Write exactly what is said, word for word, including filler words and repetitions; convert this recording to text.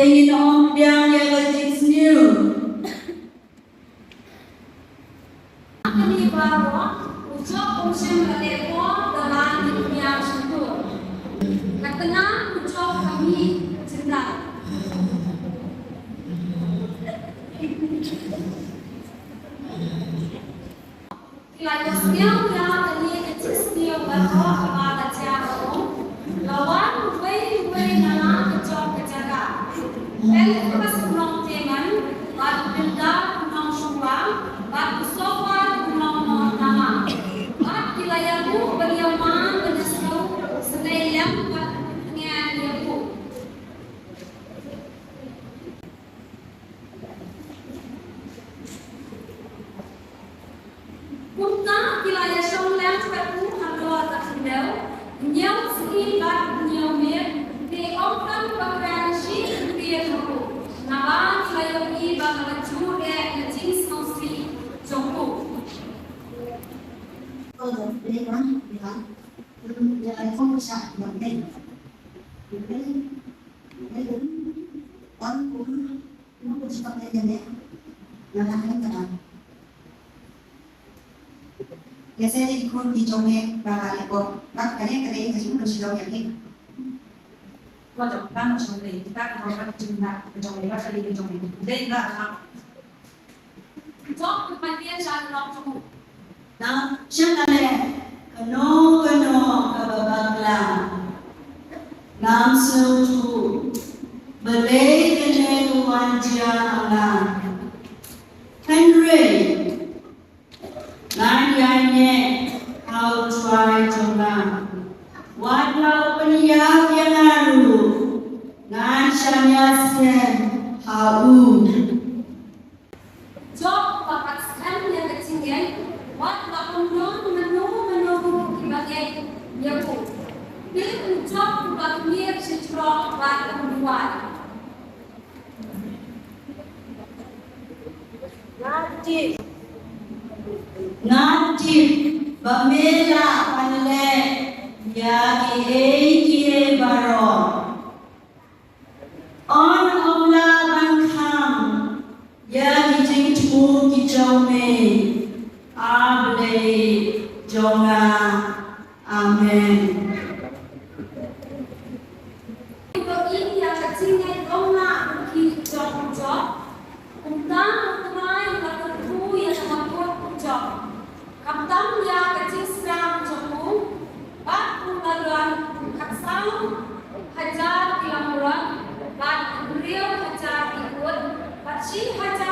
Ngin ym biang ïa ka jingsniew. Kane baroh u Job um shym la leh por da lade ïa u shyntur. Ka tnga u Job ka mih jyndat. Ki la ïohsngew ïa kane ka jingsniew baroh kaba la jia ha u. La wan uwei uwei na la ka jong ka jaka. Eliphaz u nong Teman, bad u Bildad u nong Shuah, bad u Sophar u nong Naamah. Bad ki la ïabuh ban ïaman ban ïasngew, sngew lem bad tngen ïa u. Kumta ki la ïashong lem bad u halor ka khyndew, hynñiew sngi bad hynñiew miet, te ym don ba kren shi ktien ha u, naba ki la ïohi ba ka la ju reh ka jingsngewsih jong u. Ïa se i khun ki jong me ba la leh bok. Ba kane ka dei ka jingmut shillong ïa phi. Ko jong ka mo shong dei kita ka jong ka jingmut ka jong me ba ka dei ka jong me. Dei ba ka. Jong ka pyntian sha ka long jong u. Na shen ka leh kano kano kaba bakla. Ngam sngewthuh balei kane ka wan jia ha nga. Hynrei ngan ïaineh ha U Trai jong nga. Wat la u pynïap ïa nga ruh, ngan shah ïaskhem ha u. Job uba kat skhem ïa ka jingngeit, wat la ym don mano mano ruh kiba ngeit ïa u. Te u Job uba kmier shajrong bad u duwai. Nga tip, nga tip ba me lah ban leh ïa kiei kiei baroh. Yn ym lah ban khang ïa ki jingthmu ki jong me, A Blei jong nga. Amen. Ïa ka jingngeit ong nga ki jong u Job. Kumta u Trai u la kyrkhu ïa ka mut u Job. Khamtam ïa ka jingsdang jong u, bad u la don khatsaw hajar ki langbrot, bad hynriew hajar ki kut, bad shi hajar